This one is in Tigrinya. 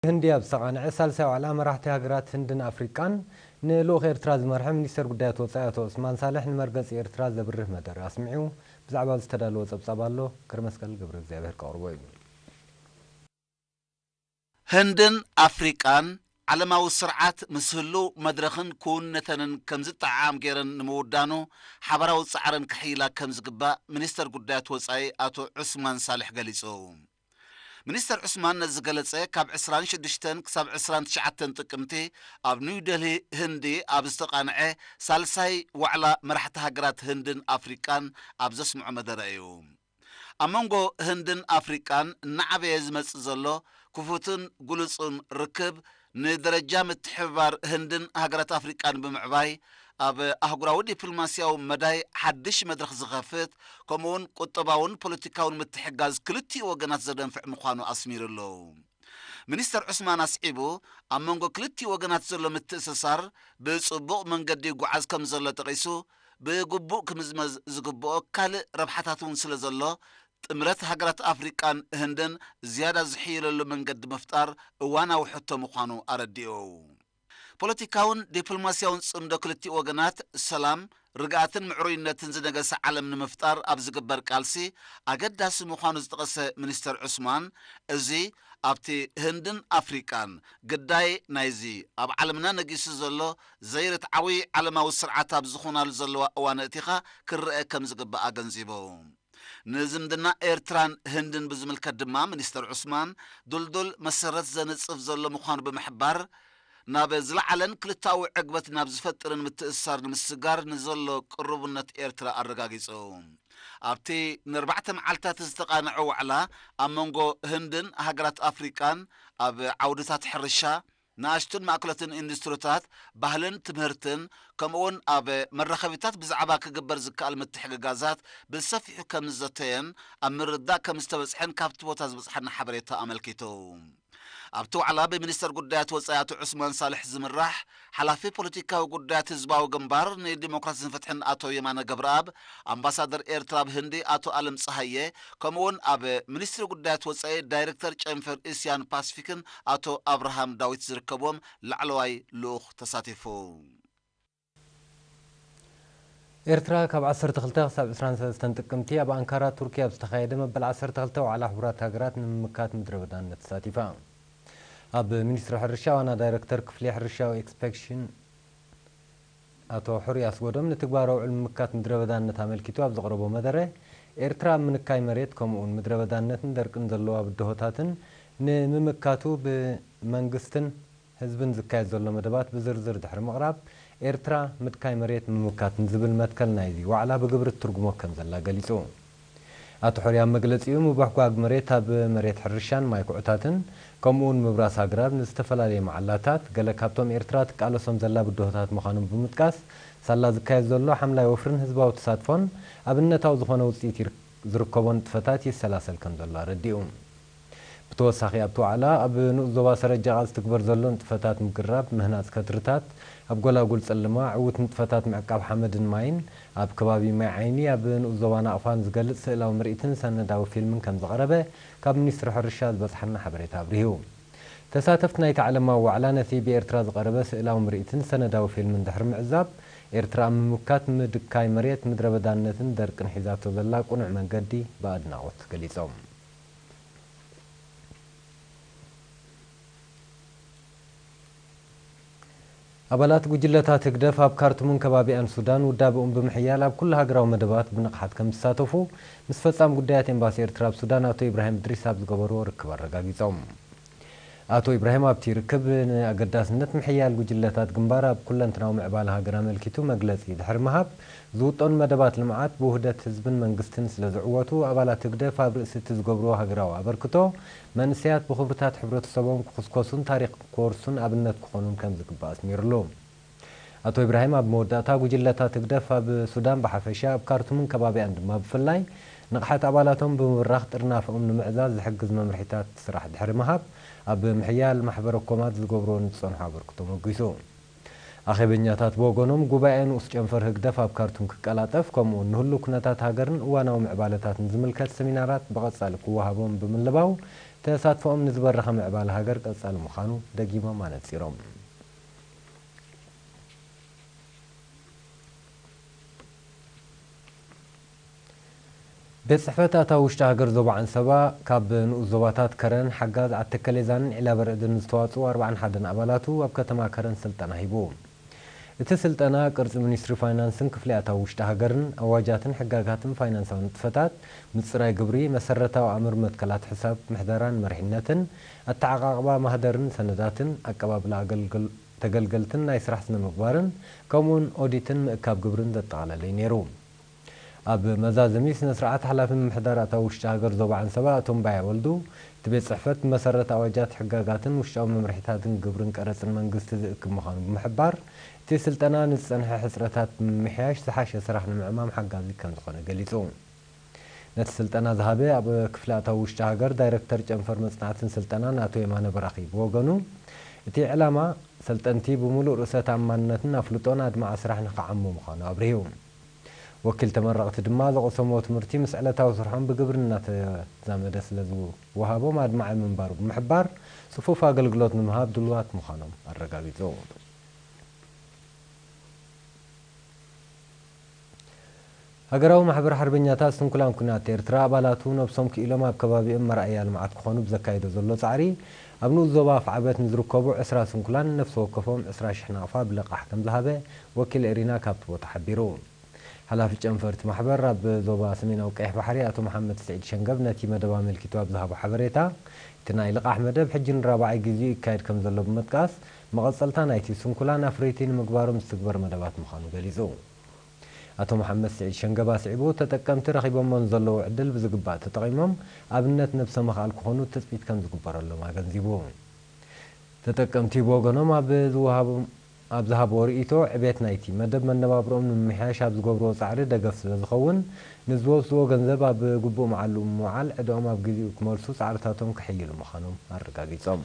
ህንዲ ኣብ ዝተቓንዐ ሳልሳይ ዋዕላ መራሕቲ ሃገራት ህንድን ኣፍሪቃን ንልኡኽ ኤርትራ ዝመርሐ ሚኒስተር ጉዳያት ወጻኢ ኣቶ ዑስማን ሳልሕ ንመርገጺ ኤርትራ ዘብርህ መደረ ኣስሚዑ። ብዛዕባ ዝተዳለወ ጸብጻብ ኣሎ፣ ገረመስቀል ገብረ እግዚኣብሔር ከቕርቦ እዩ። ህንድን ኣፍሪቃን ዓለማዊ ስርዓት ምስ ህሉው መድረኽን ክውንነተንን ከም ዝጠዓዓም ገይረን ንምውዳኑ ሓባራዊ ጻዕረን ክሕይላ ከም ዝግባእ ሚኒስተር ጉዳያት ወጻኢ ኣቶ ዑስማን ሳልሕ ገሊጹ። ሚኒስተር ዑስማን ነዚ ዝገለጸ ካብ ዕስራን ሽዱሽተን ክሳብ ዕስራን ትሽዓተን ጥቅምቲ ኣብ ኒው ደልሂ ህንዲ ኣብ ዝተቓንዐ ሳልሳይ ዋዕላ መራሕቲ ሃገራት ህንድን ኣፍሪቃን ኣብ ዘስምዖ መደረ እዩ። ኣብ መንጎ ህንድን ኣፍሪቃን እናዓበየ ዝመጽእ ዘሎ ክፉትን ግሉጽን ርክብ ንደረጃ ምትሕብባር ህንድን ሃገራት ኣፍሪቃን ብምዕባይ ኣብ ኣህጉራዊ ዲፕሎማስያዊ መዳይ ሓድሽ መድረኽ ዝኸፍት ከምኡውን ቁጠባውን ፖለቲካውን ምትሕጋዝ ክልቲኡ ወገናት ዘደንፍዕ ምዃኑ ኣስሚሩ ኣሎ። ሚኒስተር ዑስማን ኣስዒቡ ኣብ መንጎ ክልቲኡ ወገናት ዘሎ ምትእስሳር ብጽቡቕ መንገዲ ይጓዓዝ ከም ዘሎ ጠቒሱ ብግቡእ ክምዝመዝ ዝግብኦ ካልእ ረብሓታት እውን ስለ ዘሎ ጥምረት ሃገራት ኣፍሪቃን ህንድን ዝያዳ ዝሕይለሉ መንገዲ ምፍጣር እዋናዊ ሕቶ ምዃኑ ኣረዲኡ። ፖለቲካውን ዲፕሎማስያውን ጽምዶ ክልቲኡ ወገናት ሰላም፣ ርግኣትን ምዕሩይነትን ዝነገሰ ዓለም ንምፍጣር ኣብ ዝግበር ቃልሲ ኣገዳሲ ምዃኑ ዝጠቐሰ ሚኒስተር ዑስማን፣ እዚ ኣብቲ ህንድን ኣፍሪቃን ግዳይ ናይዚ ኣብ ዓለምና ነጊሱ ዘሎ ዘይርትዓዊ ዓለማዊ ስርዓት ኣብ ዝኾናሉ ዘለዋ እዋን ኣእቲኻ ክረአ ከም ዝግባእ ኣገንዚቡ። ንዝምድና ኤርትራን ህንድን ብዝምልከት ድማ ሚኒስተር ዑስማን ድልዱል መሰረት ዘንጽፍ ዘሎ ምዃኑ ብምሕባር፣ ናብ ዝለዓለን ክልተኣዊ ዕግበት ናብ ዝፈጥርን ምትእስሳር ንምስግጋር ንዘሎ ቅርቡነት ኤርትራ ኣረጋጊጹ። ኣብቲ ንኣርባዕተ መዓልታት ዝተቓንዐ ዋዕላ ኣብ መንጎ ህንድን ሃገራት ኣፍሪቃን ኣብ ዓውድታት ሕርሻ፣ ንኣሽቱን ማእከሎትን ኢንዱስትሪታት፣ ባህልን ትምህርትን፣ ከምኡውን ኣብ መራኸቢታት ብዛዕባ ክግበር ዝከኣል ምትሕግጋዛት ብሰፊሑ ከም ዝዘተየን ኣብ ምርድዳእ ከም ዝተበጽሐን ካብቲ ቦታ ዝበጽሓና ሓበሬታ ኣመልኪቱ። ኣብቲ ዋዕላ ብሚኒስተር ጉዳያት ወጻኢ ኣቶ ዑስማን ሳልሕ ዝምራሕ ሓላፊ ፖለቲካዊ ጉዳያት ህዝባዊ ግንባር ንዲሞክራሲን ፍትሕን ኣቶ የማነ ገብረኣብ፣ ኣምባሳደር ኤርትራ ኣብ ህንዲ ኣቶ ኣለም ጸሃየ፣ ከምኡውን ኣብ ሚኒስትሪ ጉዳያት ወጻኢ ዳይሬክተር ጨንፈር እስያን ፓሲፊክን ኣቶ ኣብርሃም ዳዊት ዝርከብዎም ላዕለዋይ ልኡኽ ተሳቲፉ። ኤርትራ ካብ ዓሰርተ ክልተ ክሳብ ዕስራን ሰለስተን ጥቅምቲ ኣብ ኣንካራ ቱርኪ ኣብ ዝተኻየደ መበል ዓሰርተ ክልተ ዋዕላ ሕቡራት ሃገራት ንምምካት ምድረ በዳነት ተሳቲፋ። ኣብ ሚኒስትሪ ሕርሻ ዋና ዳይሬክተር ክፍሊ ሕርሻዊ ኤክስፔክሽን ኣቶ ሕሩይ ኣስጎዶም ንትግባረ ውዕል ምምካት ምድረ በዳነት ኣመልኪቱ ኣብ ዘቕረቦ መደረ፣ ኤርትራ ኣብ ምንካይ መሬት ከምኡውን ምድረ በዳነትን ደርቅን ዘለዋ ብድሆታትን ንምምካቱ ብመንግስትን ህዝብን ዝካየድ ዘሎ መደባት ብዝርዝር ድሕሪ ምቕራብ፣ ኤርትራ ምድካይ መሬት ምምካት ንዝብል መትከል ናይዚ ዋዕላ ብግብሪ ትትርጉሞ ከም ዘላ ገሊጹ። ኣቶ ሕሩይ ኣብ መግለጺኡ፣ ምብሕጓግ መሬት ኣብ መሬት ሕርሻን ማይ ኩዕታትን፣ ከምኡውን ምብራስ ኣግራብ ንዝተፈላለየ መዓላታት፣ ገለ ካብቶም ኤርትራ ትቃለሶም ዘላ ብድሆታት ምዃኖም ብምጥቃስ፣ ሳላ ዝካየድ ዘሎ ሓምላይ ወፍርን ህዝባዊ ተሳትፎን ኣብነታዊ ዝኾነ ውጽኢት ይር-፣ ዝርከቦ ንጥፈታት ይሰላሰል ከም ዘሎ ኣረዲኡ። ብተወሳኺ ኣብቲ ዋዕላ ኣብ ንኡስ ዞባ ሰረጀቓ ዝትግበር ዘሎ ንጥፈታት ምግራብ ምህናጽ ከድርታት፣ ኣብ ጎላጉል ጽልማ ዕዉት ንጥፈታት ምዕቃብ ሓመድን ማይን፣ ኣብ ከባቢ ማይ ዓይኒ ኣብ ንኡስ ዞባ ናቕፋን ዝገልጽ ስእላዊ ምርኢትን ሰነዳዊ ፊልምን ከም ዝቐረበ ካብ ሚኒስትሪ ሕርሻ ዝበጽሓና ሓበሬታ ኣብሪሁ። ተሳተፍቲ ናይቲ ዓለማዊ ዋዕላ ነቲ ብኤርትራ ዝቐረበ ስእላዊ ምርኢትን ሰነዳዊ ፊልምን ድሕሪ ምዕዛብ፣ ኤርትራ ኣብ ምምካት ምድካይ መሬት፣ ምድረ በዳነትን ደርቅን ሒዛቶ ዘላ ቅኑዕ መንገዲ ብኣድናቖት ገሊጾም። ኣባላት ጉጅለታት ህግደፍ ኣብ ካርቱምን ከባቢኣን ሱዳን ውዳበኦም ብምሕያል ኣብ ኩሉ ሃገራዊ መደባት ብንቕሓት ከም ዝሳተፉ ምስ ፈጻሚ ጉዳያት ኤምባሲ ኤርትራ ኣብ ሱዳን ኣቶ ኢብራሂም እድሪስ ኣብ ዝገበርዎ ርክብ ኣረጋጊጾም። ኣቶ ኢብራሂም ኣብቲ ርክብ ንኣገዳስነት ምሕያል ጉጅለታት ግንባር ኣብ ኩለንትናዊ ምዕባለ ሃገር ኣመልኪቱ መግለጺ ድሕሪ ምሃብ፣ ዝውጠኑ መደባት ልምዓት ብውህደት ህዝብን መንግስትን ስለ ዝዕወቱ፣ ኣባላት ህግደፍ ኣብ ርእሲ እቲ ዝገብርዎ ሃገራዊ ኣበርክቶ፣ መንእሰያት ብኽብርታት ሕብረተሰቦም ክኹስኮሱን ታሪኽ ክወርሱን ኣብነት ክኾኑን ከም ዝግባእ ኣስሚሩሉ። ኣቶ ኢብራሂም ኣብ መወዳእታ፣ ጉጅለታት ህግደፍ ኣብ ሱዳን ብሓፈሻ፣ ኣብ ካርቱምን ከባቢኣን ድማ ብፍላይ፣ ንቕሓት ኣባላቶም ብምብራኽ ጥርናፈኦም ንምዕዛዝ ዝሕግዝ መምርሒታት ስራሕ ድሕሪ ምሃብ፣ ኣብ ምሕያል ማሕበረ ኮማት ዝገብርዎ ንዝጸንሖ ኣበርክቶ ሞጒሱ። ኣኼበኛታት ብወገኖም፣ ጉባኤ ንኡስ ጨንፈር ህግደፍ ኣብ ካርቱም ክቀላጠፍ፣ ከምኡውን ንህሉው ኩነታት ሃገርን እዋናዊ ምዕባለታትን ዝምልከት ሰሚናራት ብቐጻሊ ክወሃቦም ብምልባው፣ ተሳትፎኦም ንዝበረኸ ምዕባለ ሃገር ቀጻሊ ምዃኑ ደጊሞም ኣነጺሮም። ቤት ጽሕፈት ኣታዊ ውሽጢ ሃገር ዞባ ዓንሰባ ካብ ንኡስ ዞባታት ከረን፣ ሓጋዝ፣ ዓተከሌዛንን ዒላ በርዕድን ዝተዋጽኡ ኣርባዓን ሓደን ኣባላቱ ኣብ ከተማ ከረን ስልጠና ሂቡ። እቲ ስልጠና ቅርጺ ሚኒስትሪ ፋይናንስን ክፍሊ ኣታዊ ውሽጢ ሃገርን፣ ኣዋጃትን ሕጋጋትን ፋይናንሳዊ ንጥፈታት፣ ምጽራይ ግብሪ፣ መሰረታዊ ኣምር መትከላት ሕሳብ፣ ምሕደራን መሪሕነትን፣ ኣተዓቓቕባ ማህደርን ሰነዳትን፣ ኣቀባብላ ኣገልግል-፣ ተገልገልትን ናይ ስራሕ ስነ ምግባርን፣ ከምኡውን ኦዲትን ምእካብ ግብርን ዘጠቓለለ እዩ ነይሩ። ኣብ መዛዘሚ ስነ ስርዓት፣ ሓላፊ ምምሕዳር ኣታዊ ውሽጢ ሃገር ዞባ ዓንሰባ ኣቶ እምባየ ወልዱ፣ እቲ ቤት ጽሕፈት ብመሰረት ኣዋጃት፣ ሕጋጋትን ውሽጣዊ መምርሒታትን ግብርን ቀረጽን መንግስቲ ዝእክብ ምዃኑ ብምሕባር፣ እቲ ስልጠና ንዝጸንሐ ሕጽረታት ብምምሕያሽ ዝሓሸ ስራሕ ንምዕማም ሓጋዚ ከም ዝኾነ ገሊጹ። ነቲ ስልጠና ዝሃበ ኣብ ክፍሊ ኣታዊ ውሽጢ ሃገር ዳይረክተር ጨንፈር መጽናዕትን ስልጠናን ኣቶ የማነ በራኺ ብወገኑ፣ እቲ ዕላማ ሰልጠንቲ ብምሉእ ርእሰ ተኣማንነትን ኣፍልጦን ኣድማዒ ስራሕ ንኽዓሙ ምዃኑ ኣብሪሁ። ወኪል ተመረቕቲ ድማ ዝቐሰምዎ ትምህርቲ ምስ ዕለታዊ ስርሖም ብግብሪ እናተዛመደ ስለ ዝወሃቦም ኣድማዒ ምንባሩ ብምሕባር፣ ጽፉፍ ኣገልግሎት ንምሃብ ድሉዋት ምዃኖም ኣረጋጊጹ። ሃገራዊ ማሕበር ሓርበኛታት ስንኩላን ኲናት ኤርትራ ኣባላቱ ነብሶም ክኢሎም ኣብ ከባቢኦም መርኣያ ልምዓት ክኾኑ ብዘካይዶ ዘሎ ጻዕሪ፣ ኣብ ንኡስ ዞባ ኣፍዓበት ንዝርከቡ ዕስራ ስንኩላን ነፍሲ ወከፎም ዕስራ ሽሕ ናቕፋ ብልቓሕ ከም ዝሃበ ወኪል ኤሪና ካብቲ ቦታ ሓቢሩ። ሓላፊ ጨንፈር እቲ ማሕበር ኣብ ዞባ ሰሜናዊ ቀይሕ ባሕሪ ኣቶ መሓመድ ስዒድ ሸንገብ ነቲ መደብ ኣመልኪቱ ኣብ ዝሃቦ ሓበሬታ፣ እቲ ናይ ልቓሕ መደብ ሕጂ ንራብዓይ ግዜኡ ይካየድ ከም ዘሎ ብምጥቃስ፣ መቐጸልታ ናይቲ ስንኩላን ኣፍረይቲ ንምግባሮም ዝትግበር መደባት ምዃኑ ገሊጹ። ኣቶ መሓመድ ስዒድ ሸንገብ ኣስዒቡ፣ ተጠቀምቲ ረኺቦሞ ንዘለዉ ዕድል ብዝግባእ ተጠቒሞም ኣብነት ነብሰ ምኽኣል ክኾኑ ትጽቢት ከም ዝግበረሎም ኣገንዚቡ። ተጠቀምቲ ብወገኖም ኣብ ዝወሃቦም ኣብ ዝሃብዎ ርእይቶ፣ ዕቤት ናይቲ መደብ መነባብሮኦም ንምምሕያሽ ኣብ ዝገብርዎ ጻዕሪ ደገፍ ስለ ዝኸውን፣ ንዝወስድዎ ገንዘብ ኣብ ግቡእ መዓልኡ ብምውዓል ዕዳኦም ኣብ ግዜኡ ክመልሱ ጻዕርታቶም ከሐይሉ ምዃኖም ኣረጋጊጾም።